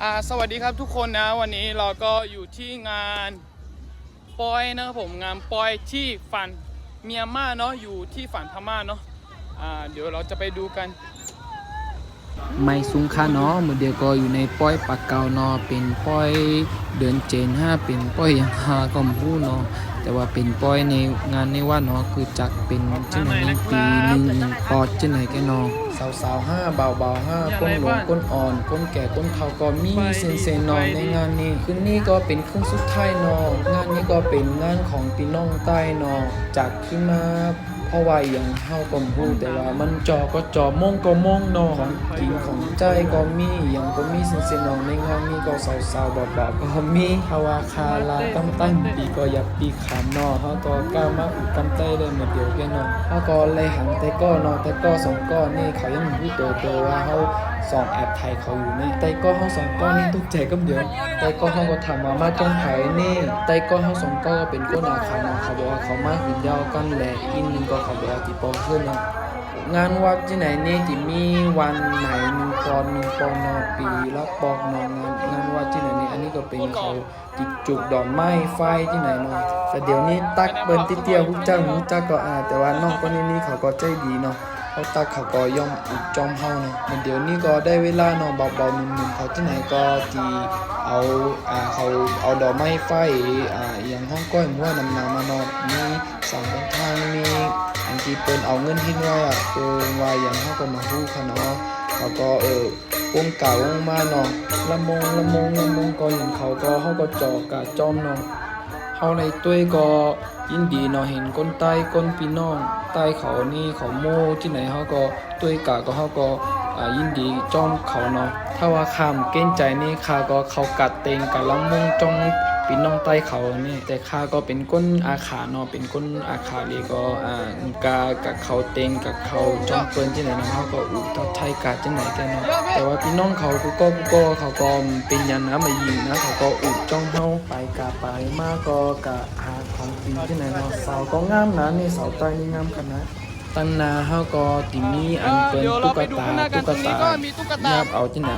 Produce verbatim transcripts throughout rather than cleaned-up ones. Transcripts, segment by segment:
อ่า สวัสดีครับทุกคนนะ วันนี้เราก็อยู่ที่งานปอยนะครับผม งานปอยที่ฝั่งเมียนมาเนาะ อยู่ที่ฝั่งพม่าเนาะ อ่า เดี๋ยวเราจะไปดูกัน ไม่สูงค่ะเนาะ มื้อเดียวก็อยู่ในปอยปากเกร็ดเนาะ เป๋นปอยเดือนเจ็ดห้า เป๋นปอยหยังห้าก็บ่ฮู้เนาะ แต่ว่าเป๋นปอยในงานในวัดเนาะ คือจัดเป๋นจั่งใด๋ในปี๋นึ่ง นึ่งปอดจั่งใด๋แกเนาะ สาวๆ ห้า บ่าวๆ ห้า ก้นหลวงก้นอ่อน ก้นแก่ก้นเฒ่าก็มีเซนๆ เนาะ ในงานนี้ คืนนี้ก็เป๋นคืนสุดท้ายเนาะ งานนี้ก็เป๋นงานของปี้น้องใต้เนาะ จัดขึ้นมา เพราะว่าอิหยังเฮาก็บ่ฮู้ แต่ว่ามันจ่อก็จ่อ ม่วงก็ม่วงเนาะ ของกิ๋นของใจ๊ก็มี อิหยังก็มีเซนๆ เนาะ ในงานนี้ก็สาวๆ บ่าวๆ ก็มี ถ้าว่าข้าลาตั้งแต่ปี๋ก็อยากปี๋ขานเนาะ เฮาก็ก้ามาอู้กำใต้ได้มื้อเดียวแกเนาะ เฮาก็เลยหันไต้ก้อเนาะ ไต้ก้อสองก้อนี่เขายังบ่ฮู้ตั๋ว ตั๋วว่าเฮาส่องแอบถ่ายเขาอยู่นี่ ไต้ก้อเฮาสองก้อนี่ตกใจ๋กำเดียว ไต้ก้อเฮาก็ถามว่ามาจ้องใผนี่ ไต้ก้อเฮาสองก้อก็เป๋นคนอาข่าเนาะ เขาบอกว่าเขามาหื้นยาวกั๋นแหละ อินหนึ่งก็เขาบอกว่าติปอเฮิ่นเนาะ งานวัดจั่งใด๋นี่ติมีวันไหนนึ่งปอน นึ่งปอนเนาะ ปี๋ละปอกเนาะ งาน งานวัดจั่งใด๋นี่ อันนี้ก็เป๋นเขา ติจุดดอกไม้ไฟจั่งใด๋เนาะ แต่เดี๋ยวนี้ตั๊กเปิ้นเตี้ยๆ ฮู้จัก ฮู้จักก็ อ่า แต่ว่าน้องก้อนนี้ๆ เขาก็ใจ๋ดีเนาะ เฮาตั๊กเขาก็ย่อมอู้จ้อมเฮาเนาะ เดี๋ยวนี้ก็ได้เวลาเนาะ บ่าวๆ หนุ่มๆ เขาจั่งใด๋ก็ติเอา อ่า เขาเอาดอกไม้ไฟ อ่า อิหยังฮ้องก้อยหัวหนำๆ มาเนาะ มีสังฆทาน มีอันตี้เปิ้นเอาเงินหิ้นไว้อะ เปิ้นว่าหยังเฮาก็บ่ฮู้ค่ะเนาะ เขาก็ เออ วงก๋ายวงมาเนาะ ละมง ละมง ละมง ก็เห็นเขาก็ เฮาก็จ่อกาจ้อมเนาะ เฮาไหลต้วยก็ยินดีเนาะ เห็นคนใต้ คนปี้น้องใต้เขานี่เขาโม้จั่งใด๋ เฮาก็ต้วยกาก็ เฮาก็ อ่า ยินดีจ้อมเขาเนาะ ถ้าว่าข้าบ่เกรงใจ๋นี่ ข้าก็เข้ากั๊ดเต็งกั๊ดละมงจ้อมปี้น้องใต้เขานี่ แต่ข้าก็เป๋นคนอาข่าเนาะ เป๋นคนอาข่าเลยก็ อ่า กากั๊ดเขาเต็งกั๊ดเขาจ้อมเปิ้นจั่งใด๋เนาะ เฮาก็อู้ทักทายกาจั่งใด๋แกเนาะ แต่ว่าปี้น้องเขากู้ก้อกู้ก้อเขาก็เป๋นหยังนะ บ่าหยิ่งนะ เขาก็อู้จ้อมเฮา ไปกาไปมาก็กาหาของกิ๋นจั่งใด๋เนาะ สาวก็งามนะนี่ สาวใต้นี่งามขนาด ตังหน้าเฮาก็ติมีอันเปิ้นตุ๊กตา ตุ๊กตา ยับเอาจั่งใด๋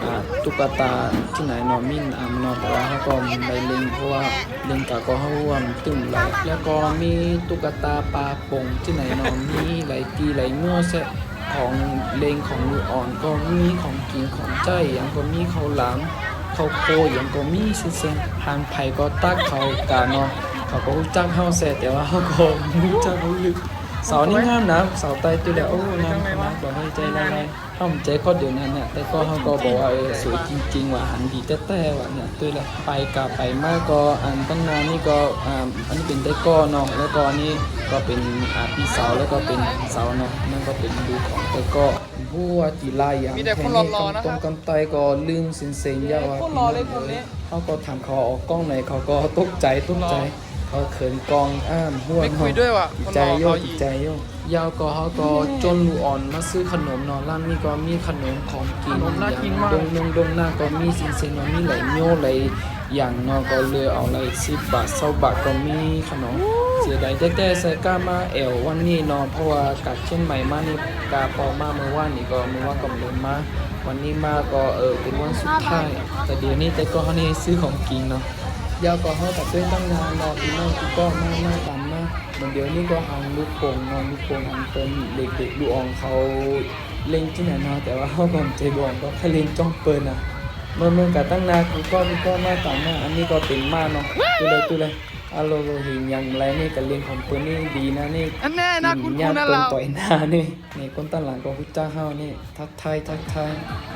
อ่า ตุ๊กตาจั่งใด๋เนาะ มีหนามเนาะ แต่ว่าเฮาก็บ่ได้เล็ง เพราะว่าเล็งกาก็เฮาว่ามันตึงหลาย แล้วก็มีตุ๊กตาป๋าป๋องจั่งใด๋เนาะ มีหลายตี้หลายมั่วแซะ ของเล็งของลูกอ่อนก็มี ของกิ๋นของใจ๊หยังก็มี ข้าวหลาม ข้าวโพดหยังก็มี ซึ่งๆ หากใผก็ตั๊กเขากาเนาะ เขาก็ฮู้จักเฮาแซะ แต่ว่าเฮาก็บ่ฮู้จักเฮาลึก สาวนี่งามนะ สาวใต้ตี้แหละ โอ้ งามขนาด บ่าหื้อใจ๊ละลาย เฮาบ่ใจ้ข้อเดียวนั้นเนี่ย แต่ก็เฮาก็บอกว่า เออ สวยจริงๆ ว่ะ หันดีแต๊ๆ ว่ะเนี่ย ตี้แหละ ไปกาไปมาก็ อันตังหน้านี่ก็ อ่า อันนี้เป๋นไต้ก้อเนาะ แล้วก็อันนี้ก็เป๋น อ่า ปี้สาว แล้วก็เป๋นหลานสาวเนาะ นั่นก็เป๋นลูกของไต้ก้อ บ่ฮู้ว่าติลายหยัง มีแต่คนหล่อๆ นะครับ ตรงกำใต้ก็ลืมเซนๆ ยาวอะ คนหล่อเลย พี่น้องเอ๋ย เฮาก็ถามเขาออกก้องไหน เขาก็ตกใจ๋ ตกใจ๋ เขาเขินกอง อ้าม หัว ไม่คุยด้วยว่ะ ติดใจ๋โย คนหล่อเขาหยิ่ง ติดใจ๋โย ยาวก็เฮาก็จวนลูกอ่อนมาซื้อขนมเนาะ ร้านนี้ก็มีขนมของกิ๋น ขนมน่ากิ๋นมาก ดงนงดงนาก็มี เซนๆ เนาะ มีหลายโยหลายอย่างเนาะ ก็เลือกเอาหลายสิบบาท ซาวบาทก็มีขนม เสียดายแต๊ๆ ใส่ก้ามาแอ่ววันนี้เนาะ เพราะว่ากาดเจียงใหม่มานี่ กาปอมาเมื่อวานนี่ก็ เมื่อวานก็บ่ได้มา วันนี้มาก็ เออ เป๋นวันสุดท้าย แต่เดี๋ยวนี้ไต้ก้อเฮานี่ซื้อของกิ๋นเนาะ ยาวก็เฮาตัดด้วยตั้งนานเนาะ ปี้น้องกู้ก้อมา มาต๋ามมา เหมือนเดี๋ยวนี้ก็หันลูกโป่งเนาะ ลูกโป่งหันเปิ้นเด็กๆ ลูกอ่อนเขาเล็งจั่งใด๋เนาะ แต่ว่าเฮาก็บ่ใจ้ลูกอ่อน ก็แค่เล็งจ้องเปิ้นน่ะ เมื่อ เมื่อกาตั้งนานกู้ก้อ กู้ก้อมาต๋ามมา อันนี้ก็เป๋นม้าเนาะ ตู้เลย ตู้เลย อะโหล โหล เห็นหยังบ่านี่ กาเล็งของเปิ้นนี่ดีนะนี่ อันแน่นะ กิ๋นหญ้า คุณ คุณนะ เปิ้น เรา ต่อยหน้านี่ นี่คนตังหลังก็ฮู้จักเฮานี่ ทักทาย ทักทาย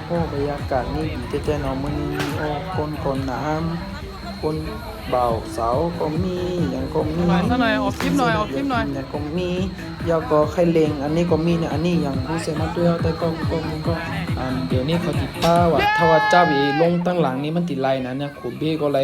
โอ้ บรรยากาศนี่ดีแต๊ๆ เนาะ มื้อนี้ โอ้ คนก็หนาม คนบ่าวสาวก็มี หยังก็มี ขอสักหน่อย ออกคลิปหน่อย ออกคลิปหน่อย หยังก็มี ยาวก็ใค่เล็ง อันนี้ก็มีเนี่ย อันนี้หยังฮู้เสียมาด้วย แต่ก็ ก็ ก็ อันเดี๋ยวนี้เขาติดป้าว่ะ ถ้าว่าจับอีลงตังหลังนี่มันติดไล่นะเนี่ย ขูดเบ้ก็ไล่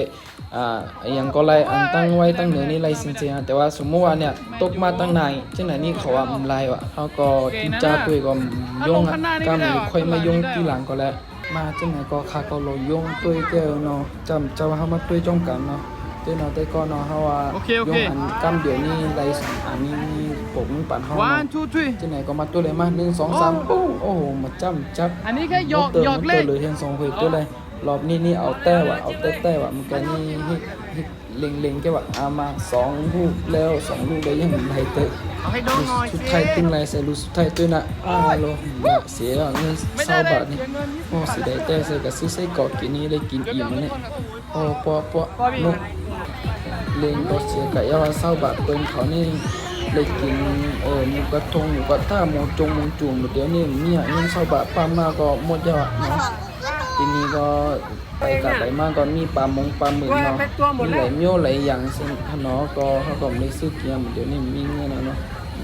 อ่า อะหยังก็ไล่ อันตั้งไว้ตังเหนือนี่ไล่เสียๆ แต่ว่าสมมุติว่าเนี่ย ตกมาตังใน จั่งใด๋นี่เขาว่าบ่ไล่ว่ะ เฮาก็ติดจ้าด้วยก็บ่ย่งอะ ก้ามื้อค่อยมาย่งตี้หลังก็แล้ว มาจั่งใด๋ก็ข้าก็รอย่งต้วยแก้วเนาะ จ้ำเจ้าเฮามาต้วยจ้องกั๋นเนาะ เต้นเนาะ แต่ก็เนาะ เฮาว่า โอเค โอเค ย่งอันก้ำเดียวนี่ไล่สองอันนี่ปกมันปันเฮาเนาะ One, two, three จั่งใด๋ก็มาต้วยเลย มา หนึ่ง สอง สาม โอ้ ปุ้ง โอ้โห มาจ้ำจัก อันนี้แค่หยอก หยอกเล่น เหลือเพียงสองคนต้วยเลย รอบนี้นี่เอาแต๊ว่ะ เอาแต๊แต๊ว่ะ เมื่อกี้นี่เฮ็ด เฮ็ดเล็งๆ แต๊ว่ะ เอามาสองลูกแล้ว สองลูกแล้วยังบ่ได้เต๊อะ เอาหื้อดองหน่อยสิ ลูกสุดท้ายตึงไล่ใส่ลูกสุดท้ายตวยนะ อ้าว โล เสียเงินซาวบาทนี่ โอ้ เสียดายแต๊ ใส่กะซื้อไส้กรอกกิ๋นนี่ได้กิ๋นอิ่มแล้วเนี่ย โอ้ ปัวๆ เนาะ เล็งก็เสียกะ ย้อนว่าซาวบาทเปิ้นเขานี่ได้กิ๋น เอ่อ หมูกระทง หมูกระทะ หมูจง หมูจุ่ม เดี๋ยวนี้เมียเงินซาวบาทป้ามาก็หมดแล้วอะเนาะ ทีนี้ก็ไปกะไปมาก็มีป๋ามงป๋าหมึกเนาะ มีหลายเมี่ยวหลายอย่างเส้นขนอก็ เฮาก็บ่ได้ซื้อเกียม เดี๋ยวนี้มีเงินแล้วเนาะ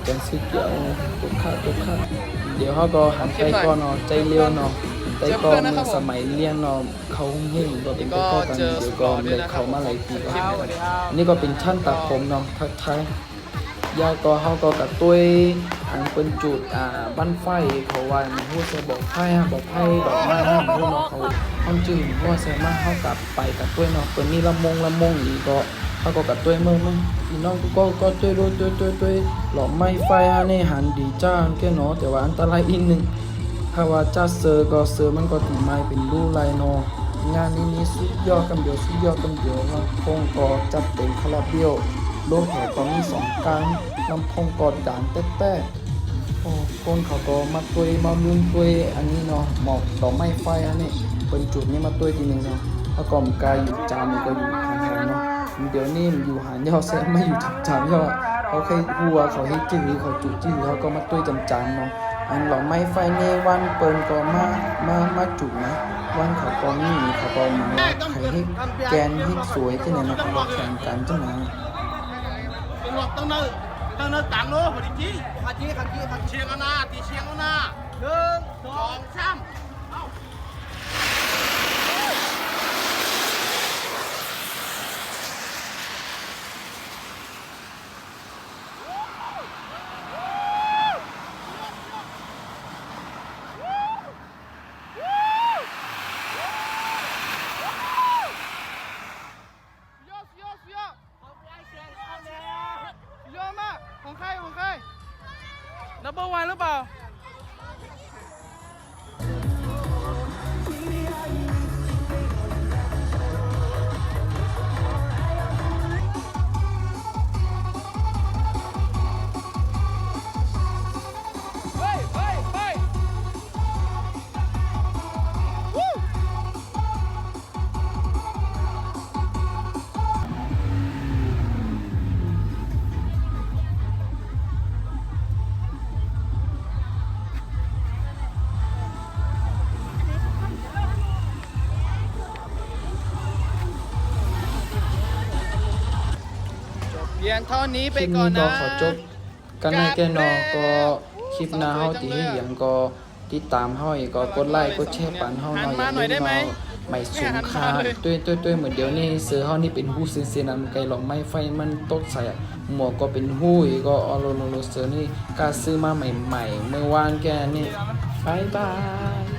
จะซื้อเกียม ตุ๊กข้า ตุ๊กข้า เดี๋ยวเฮาก็หันไปก่อนเนาะ ใจ๊เลี้ยวเนาะ ไปก่อนเมื่อสมัยเรียนเนาะ เข้าโฮงเฮียนก็เป๋นไปก่อกัน เดี๋ยวก็บ่ได้เข้ามาหลายปี๋ก็หันไป อันนี้ก็เป๋นช่างตัดผมเนาะ ทักทาย แล้วก็เฮาก็กะตวยอันเปิ้นจุด อ่า บั้งไฟเขาว่า บ่ฮู้ใส่บ่อไผ่ฮะ บ่อไผ่ดอกไม้ฮะ บ่ฮู้เนาะ เขาฮ้องจื้อบ่ฮู้ใส่มา เฮากะไปกะตวยเนาะ เปิ้นมีลำวงลำวงอีกก็ เฮาก็กะตวยเมือเมือ ปี้น้องกู้ก็ ก็ตวย ตวย ตวย ตวย หลอดไม้ไฟฮะนี่หันดีจ้าแก่เนาะ แต่ว่าอันตรายอีกนึ่ง ถ้าว่าจัดเซอร์ก็เซอร์มันก็ติไหม้เป๋นรูไหลเนาะ งานนี้นี่สุดยอดกำเดียว สุดยอดกำเดียว ลำโพงก็จัดเต็มคาราเบล โลแถวก็มีสองก้าน ลำโพงก็ดังแต๊แต๊ โอ้ คนเขาก็มาตวย มาลุ้นตวยอันนี้เนาะ หมอกดอกไม้ไฟอันนี้ เปิ้นจุดนี่มาตวยตี้นึ่งเนาะ แล้วก็บ่กล้าอยู่จาม ก็อยู่ห่างๆ เนาะ เดี๋ยวนี้อยู่ห่างยาวแซะ มาอยู่จามๆ ยาว เขาใค่ฮู้ว่าเขาเฮ็ดจื้อ เขาจุดจื้อ เขาก็มาตวยจามๆ เนาะ อันหลอดไม้ไฟในวันเปิ้นก็มา มา มาจุดนะ วันเขาก็มี เขาก็มาว่าใผเฮ็ดแก่นเฮ็ดสวยตี้ไหนเนาะ เขาก็แข่งกั๋นตี้ไหน ตำรวจต้องเนิน ต้องเนินตังโล พอดีจี้ ขัดจี้ ขัดจี้ ขัด เชียงเอาหน้า ตีเชียงเอาหน้า หนึ่ง สอง สาม เอ้า สุดยอด สุดยอด สุดยอด สุดยอดมาก ของใคร ของใคร นัมเบอร์วันหรือเปล่า เฮ้ย เฮ้ย เฮ้ย จบเพียงเท่านี้ไปก่อนนะ คลิปนี้ก็ขอจบกั๋นแค่นี้เนาะ ก็คลิปหน้าเฮาติเฮ็ดหยังก็ ติดต๋ามเฮาอีกก็กดไลก์ กดแชร์ปันเฮาเนาะ อย่าลืมเนาะ ไหมสูงค่า ตวย ตวย ตวย เหมือนเดี๋ยวนี้เซอร์เฮานี่เป๋นฮูเซนๆ นะ มันใก้หลอดไม้ไฟมันตกใส่อะ หมวกก็เป๋นฮูอีกก็ เอาโล โล โล เซอร์นี่ก้าซื้อมาใหม่ๆ เมื่อวานแก่นี่ บ๊ายบาย